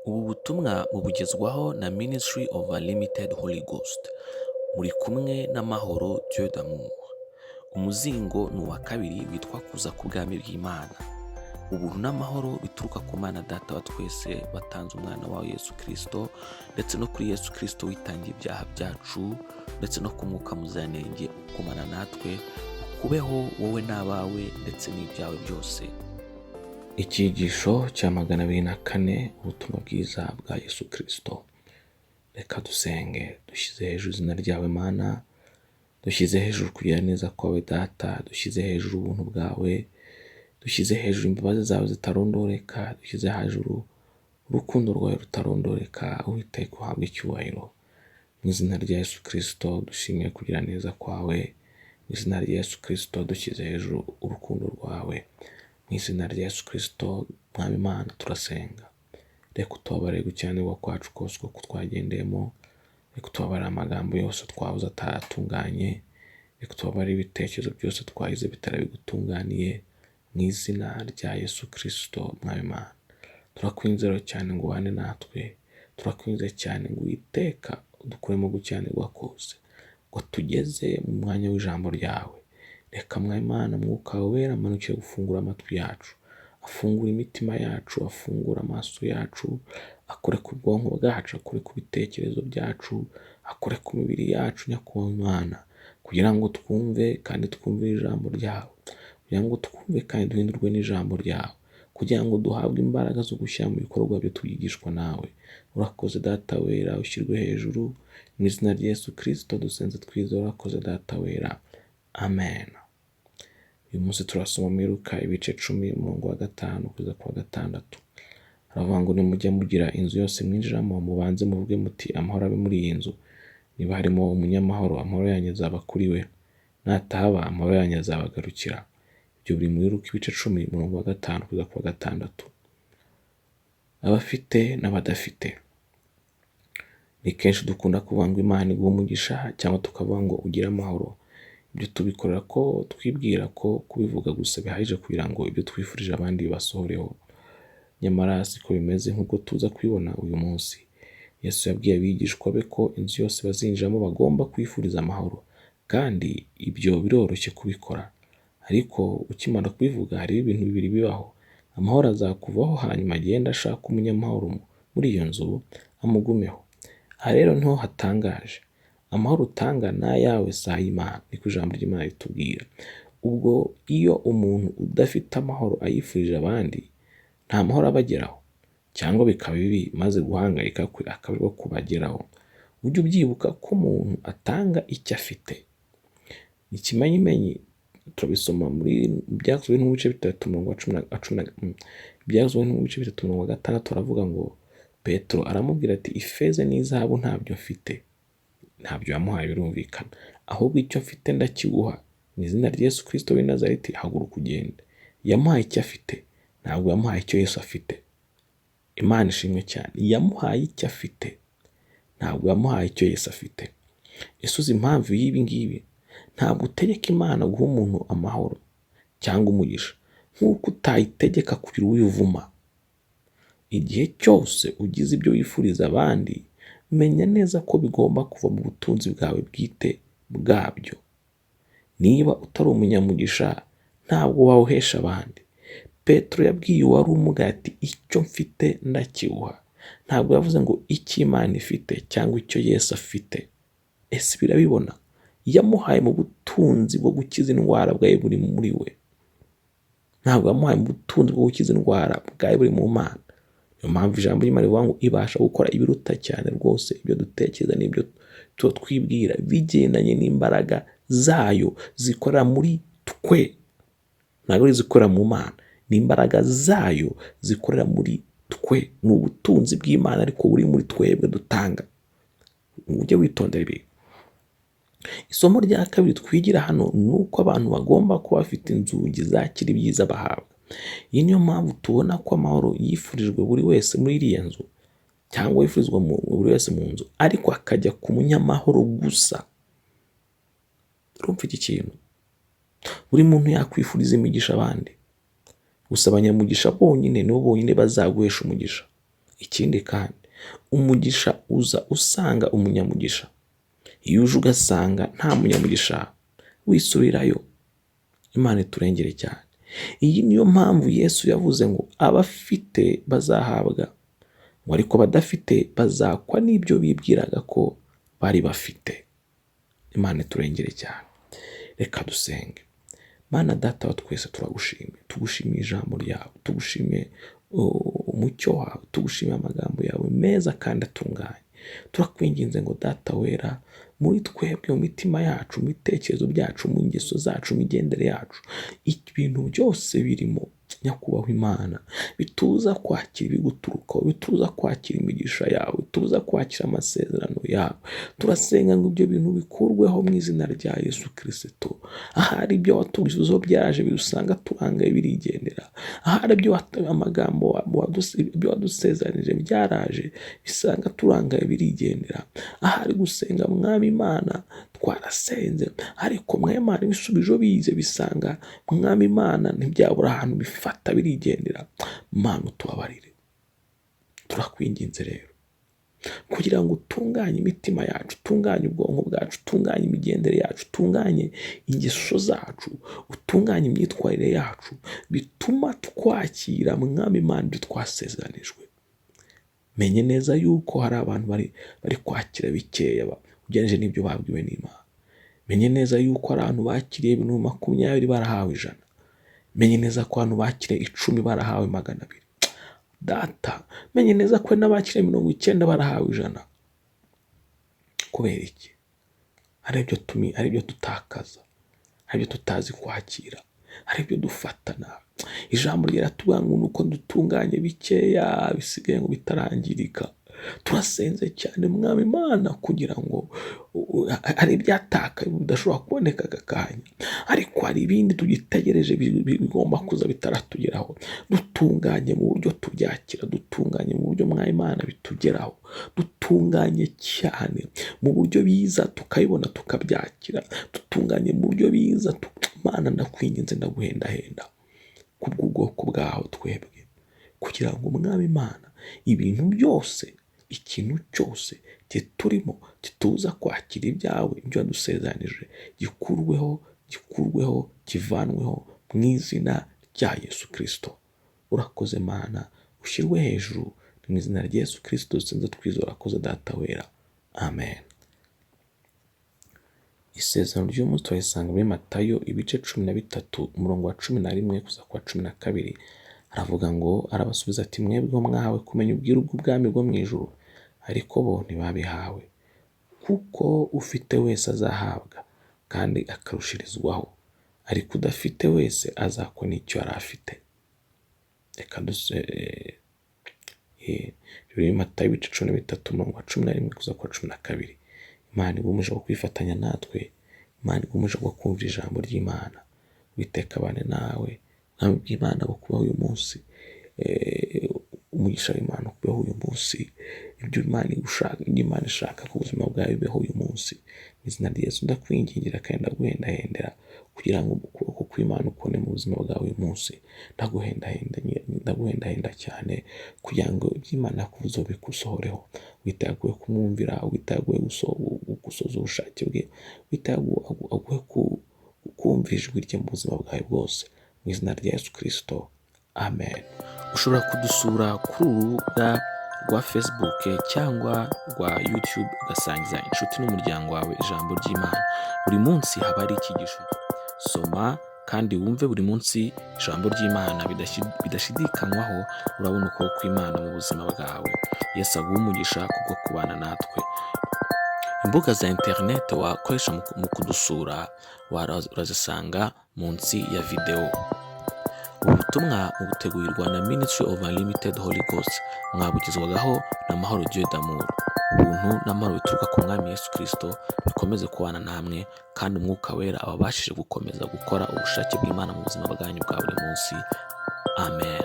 Ubu butumwa mubugezwaho na Ministry of Unlimited Holy Ghost. Muri kumwe n'Amahoro Dieu d'amour. Umuzingo ni uwa kabiri witwa Kuza k'Ubwami bw'Imana. Ubuntu n'amahoro bituruka ku Mana Data wa twese watanze umwana wawe Yesu Kirisito, ndetse no kuri Yesu Kirisito witangiye ibyaha byacu, ndetse no ku Mwuka Muziranenge ukumana natwe, ukubeho wowe n'abawe ndetse n'ibyawe byose. Icyigisho cya 204, ubutumwa bwiza bwa Yesu Kirisito. Reka dusenge. Dushyize hejuru izina ryawe Mana, dushyize hejuru kugira neza kwawe Data, dushyize hejuru ubuntu bwawe, dushyize hejuru imbabazi zawe zitarondoreka, dushyize hejuru urukundo rwawe rutarondoreka. Uwiteka, uhabwe icyubahiro. Mu izina rya Yesu Kirisito dushimiye kugira neza kwawe, mu izina rya Yesu Kirisito dushyize hejuru urukundo rwawe, mu izina rya Yesu Kirisito Mwami Imana turasenga. Reka utubabarire gukiranirwa kwacu kose uko twagendeyemo, reka utubabarire amagambo yose twavuze ataratunganye, reka utubabarire ibitekerezo byose twagize bitarabigutunganiye, mu izina rya Yesu Kirisito Mwami Imana. Turakwinginze rero cyane ngo ubane natwe, turakwinginze cyane ngo Uwiteka udukuremo gukiranirwa kose, ngo tugeze mu mwanya w'ijambo ryawe. Reka Mwami Imana Mwuka wawe wera amanukire gufungura amatwi yacu, afungure imitima yacu, afungure amaso yacu, akore ku bwonko bwacu, akore ku bitekerezo byacu, akore ku mibiri yacu Nyakubahwa Imana, kugira ngo twumve kandi twumvire ijambo ryawe, kugira ngo twumve kandi duhindurwe n'ijambo ryawe, kugira ngo duhabwe imbaraga zo gushyira mu bikorwa byo twigishwa nawe. Urakoze Data wera, ushyirwe hejuru, mu izina rya Yesu Kirisito dusenze twizera. Urakoze Data wera, amen. Uyu munsi turasoma muri Luka ibice 10, umurongo wa 5 kugeza ku wa 6. Haravuga ngo: "Nimujya mugira inzu yose mwinjiramo, mubanze muvuge muti: 'Amahoro abe muri iyi nzu.' Niba harimo umunyamahoro, amahoro yanyu azaba kuri we; natahaba, amahoro yanyu azabagarukira." Ibyo biri muri Luka ibice 10, umurongo wa 5 kugeza ku wa 6. Abafite n'abadafite. Ni kenshi dukunda kuvuga ngo Imana iguhe umugisha, cyangwa tukavuga ngo ugire amahoro. Ibyo tubikorera ko twibwira ko kubivuga gusa bihagije kugira ngo ibyo twifurije abandi bibasohoreho. Nyamara siko bimeze nk'uko tuza kubibona uyu munsi. Yesu yabwiye abigishwa be ko inzu yose bazinjiramo bagomba kwifuriza amahoro, kandi ibyo biroroshye kubikora. Ariko ukimara kubivuga, hariho ibintu bibiri bibaho: amahoro azakuvaho, hanyuma agende ashaka umunyamahoro muri iyo nzu amugumeho. Aha rero niho hatangaje. Amahoro utanga ni ayawe, si ay'Imana, niko ijambo ry'Imana ritubwira. Ubwo iyo umuntu udafite amahoro ayifurije abandi, nta mahoro abageraho, cyangwa bikaba bibi maze guhangayika kwe akaba ariko kubageraho. Ujye ubyibuka ko umuntu atanga icyo afite. Ikimenyimenyi turabisoma muri Byakozwe n'ibice 3 umurongo wa cumi na cumi na Byakozwe n'ibice 3 umurongo wa 6, aravuga ngo Petero aramubwira ati: "Ifeza n'izahabu ntabyo mfite." Ntabyo yamuhaye, birumvikana. "Ahubwo icyo mfite ndakiguha: mu izina rya Yesu Kirisito w'i Nazareti, haguruka ugende." Yamuhaye icyo afite, ntabwo yamuhaye icyo Yesu afite. Imana ishimwe cyane. Yamuhaye icyo afite, ntabwo yamuhaye icyo Yesu afite. Ese uzi impamvu y'ibi ngibi? Ntabwo utegeka Imana guha umuntu amahoro cyangwa umugisha, nk'uko utayitegeka kugira uwo uvuma. Igihe cyose ugize ibyo wifuriza abandi, menya neza ko bigomba kuva mu butunzi bwawe bwite bwabyo. Niba utari umunyamugisha, ntabwo wawuhesha abandi. Petero yabwiye uwari umugaye ati: "Icyo mfite ndakiguha." Ntabwo yavuze ngo icyo Imana ifite cyangwa icyo Yesu afite. Ese birabibona? Yamuhaye mu butunzi bwo gukiza indwara bwari buri muri we. Ntabwo yamuhaye mu butunzi bwo gukiza indwara bwari buri mu Mana. Niyo mpamvu ijambo ry'Imana rivuga ngo ibasha gukora ibiruta cyane rwose ibyo dutekereza n'ibyo tuba twibwira, bigendanye n'imbaraga zayo zikorera muri twe. Ntabwo ari izikorera mu Mana, ni imbaraga zayo zikorera muri twe. Ni ubutunzi bw'Imana ariko buri muri twebwe dutanga. Ujye witondera ibi. Isomo rya kabiri twigira hano ni uko abantu bagomba kuba bafite inzugi zakira ibyiza bahabwa. Iyi niyo mpamvu tubona ko amahoro yifurijwe buri wese muri iriya nzu, cyangwa yifurizwa buri wese mu nzu, ariko akajya ku munyamahoro gusa. Urumva iki kintu? Buri muntu yakwifuriza imigisha abandi, gusa abanyamugisha bonyine nibo bonyine bazaguhesha umugisha. Ikindi kandi, umugisha uza usanga umunyamugisha. Iyo uje ugasanga nta munyamugisha, wisubirayo. Imana iturengere cyane. Iyi niyo mpamvu Yesu yavuze ngo abafite bazahabwa, ngo ariko badafite bazakwa n'ibyo bibwiraga ko bari bafite. Imana iturengere cyane. Reka dusenge. Mana Data wa twese, turagushimiye, tugushimiye ijambo ryawe, tugushimiye umucyo wawe, tugushimiye amagambo yawe meza kandi atunganye. Turakwinginze ngo Data wera, muri twebwe, mu mitima yacu, mu bitekerezo byacu, mu ngeso zacu, mu migendere yacu, ibintu byose birimo, Nyakubahwa Imana, bituza kwakira ibiguturukaho, bituza kwakira imigisha yawe, bituza kwakira amasezerano yawe. Turasenga ngo ibyo bintu bikurweho mu izina rya Yesu Kirisito. Ahari ibyo watugezeho byaje bidusanga turangaye birigendera. Ahari ibyo amagambo ibyo wadusezeranije byaraje bisanga turangaye birigendera. Ahari gusenga, Mwami Imana, twarasenze, ariko Mwami Imana, ibisubizo bize bisanga, Mwami Imana, ntibyabura ahantu bifata birigendera. Mana, utubabarire. Turakwinginze rero kugira ngo utunganye imitima yacu, utunganye ubwonko bwacu, utunganye imigendere yacu, utunganye ingeso zacu, utunganye imyitwarire yacu, bituma twakira, Mwami Imana, ibyo twasezeranijwe. Menye neza yuko hari abantu bari kwakira bikeya ugereranyije n'ibyo babwiwe n'Imana. Menye neza yuko hari abantu bakiriye ibintu 20 barahawe 100. Menye neza ko abantu bakiriye 10 barahawe 200. Data, menye neza ko n'abakiriye 90 barahawe 100. Kubera iki? Hari ibyo tumi, hari ibyo dutakaza, hari ibyo tutazi kwakira, hari ibyo dufata nabi. Ijambo riratubwira ngo nuko dutunganye bikeya bisigaye ngo bitarangirika. Turasenze cyane, Mwami Imana, kugira ngo hari ibyatakaye bidashobora kuboneka aka kanya, ariko hari ibindi tugitegereje bigomba kuza bitaratugeraho. Dutunganye mu buryo tubyakira, dutunganye mu buryo, Mwami Imana, bitugeraho, dutunganye cyane mu buryo biza tukabibona tukabyakira, dutunganye mu buryo biza. Mana, ndakwinginze, ndaguhendahenda kubw'ubwoko bwawe twebwe, kugira ngo, Mwami Imana, ibintu byose, ikintu cyose kiturimo kituza kwakira ibyawe, ibyo wadusezeranije, gikurweho, gikurweho, kivanweho mu izina rya Yesu Kirisito. Urakoze Mana, ushyirwe hejuru. Mu izina rya Yesu Kirisito dusenze twizera. Urakoze Data wera, amen. Isezerano ry'umunsi turarisanga muri Matayo ibice 13, umurongo wa 11 kuza ku wa 12. Aravuga ngo: "Arabasubiza ati: 'Mwebwe mwahawe kumenya ubwiru bw'ubwami bwo mu ijuru, ariko bo ntibabihawe. Kuko ufite wese azahabwa kandi akarushirizwaho, ariko udafite wese azakwa n'icyo yari afite.'" Reka duse biri Matayo ibice 13, umurongo wa 11 kuza ku wa 12. Imana iguhe umugisha wo kwifatanya natwe. Imana iguhe umugisha wo kumva ijambo ry'Imana. Uwiteka abane nawe. Ubwami bw'Imana bukubeho uyu munsi. Umugisha w'Imana ukubeho uyu munsi. Ibyo Imana igushaka, ibyo Imana ishaka ku buzima bwawe bibeho uyu munsi. Mu izina rya Yesu ndakwingingira kandi ndaguhendahendera kugira ngo ukuboko kw'Imana ukubone mu buzima bwawe uyu munsi. Ndaguhendahenda, ndaguhendahenda cyane kugira ngo ibyo Imana yakuvuzeho bikusohoreho. Witeguye kumwumvira, witeguye gusohoza ubushake bwe, witeguye aguhe kumva ijwi rye mu buzima bwawe bwose. Mu izina rya Yesu Kirisito, amen. Ushobora kudusura kuri uru rubuga rwa Facebook cyangwa rwa YouTube, ugasangiza inshuti n'umuryango wawe ijambo ry'Imana. Buri munsi haba hari icyigisho. Soma kandi wumve buri munsi ijambo ry'Imana. Bidashidikanywaho urabona ukuboko kw'Imana mu buzima bwawe. Yesu aguhe umugisha kubwo kubana natwe. Imbuga za interineti wakoresha mu kudusura urazisanga munsi ya videwo. Ubu butumwa butegurirwa na Ministry of Unlimited Holy Ghost, mwabugezwagaho na Mahoro Dieu d'amour. Ubuntu n'amahoro bituruka ku Mwami Yesu Kirisito bikomeze kubana namwe, kandi Umwuka Wera ababashije gukomeza gukora ubushake bw'Imana mu buzima bwanyu bwa buri munsi. Amen.